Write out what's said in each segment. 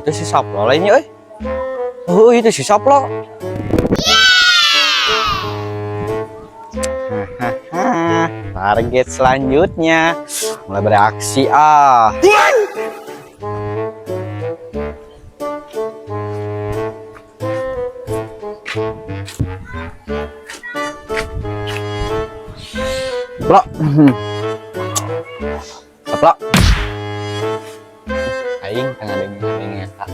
Itu si Saplo lainnya euy. Oh, itu si Saplo. Hahaha. Target selanjutnya mulai bereaksi ah. Plok. Saplok. Aing tengah denge eta.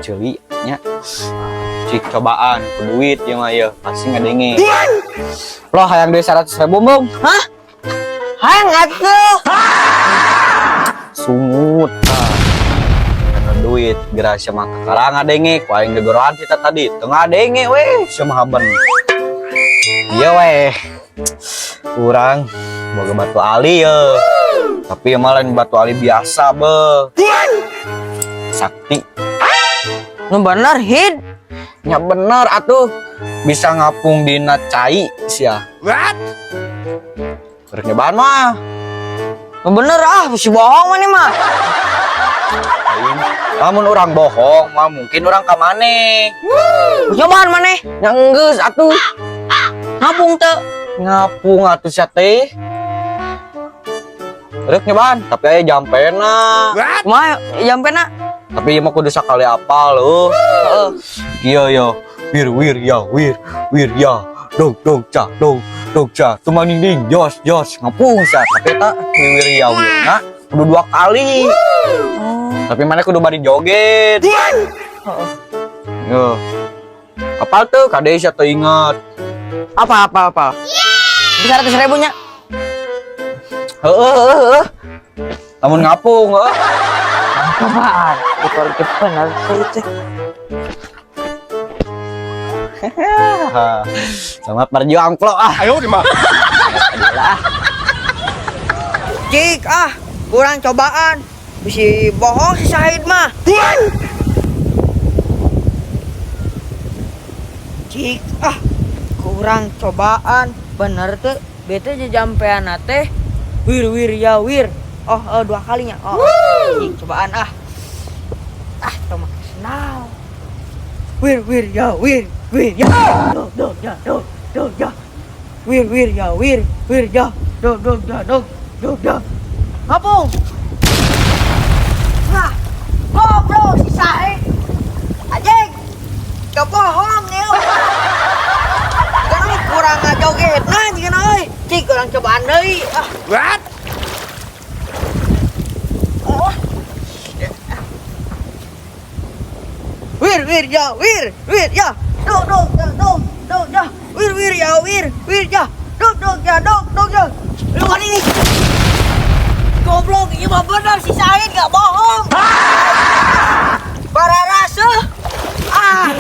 Ceuli nya. Cik cobaan ku duit ieu mah ieu, pasti ngadenge. Lo hayang duit 100 ribu, Bung. Hah? Hayang atuh. Sungut tah. Karena duit geura sia mah kakara ngadenge ku aing gegoroan kita tadi. Teu ngadenge weh sia mah haben. Iya weh. Urang boga batu ali ye. Tapi ieu mah lain batu ali biasa be. Sakti. Nu bener, Hid. Nya bener atuh. Bisa ngapung dina cai sia. What? Rek nyobaan mah. Nu bener ah, bisi bohong maneh mah. Aing, lamun urang bohong mah mungkin urang ka maneh. Cobaan maneh. Nya enggeus atuh. Ngapung teu? Ngapung atuh sia teh. Rek nyobaan, tapi aya jampena. What? Kumaha jampena? Tapi ieu mah kudu sakali apal leuh. Heeh. Kieu yo. Wir wir ya wir wir ya dog dog ca dog dog ca tumaning ding jos jos ngapung sia, tapi eta wir wir ya wir na kudu dua kali. Oh. Tapi maneh kudu bari joget. Heeh. Yo. Apal tuh kade sia teu inget. Apa apa apa? 100 ribu nya. Heeh heeh heeh. Lamun ngapung heeh. Apaan? Betul bener sih. Selamat berjuang, Plo ah. 哎呦我的妈！ Cik ah, kurang cobaan. Bisi bohong si Sahid mah. Cik ah, kurang cobaan. Bener tuh, bete jampean teh. Wir wir ya wir. Oh, oh dua kalinya. Oh, cik cobaan ah. Ah, teu make sendal. Wir wir ya wir wir ya. Dog dog ya dog dog ya. Wir wir ya wir wir ya dog dog ya dog dog ya. Ngapung. Nah, goblok si Said. Anjing. Kebohong ya. Jigana kurang ngajoget nah jigana euy. Cik kurang cobaan deui. Ah. What? Oh. Wir wir ya wir wir ya. Dog dog ya dog dog ya. Wir wir ya wir wir ya. Dog dog ya dog dog ya. Lu ini. Goblok, ini mah bener si Said gak bohong. Para rasa. Ah.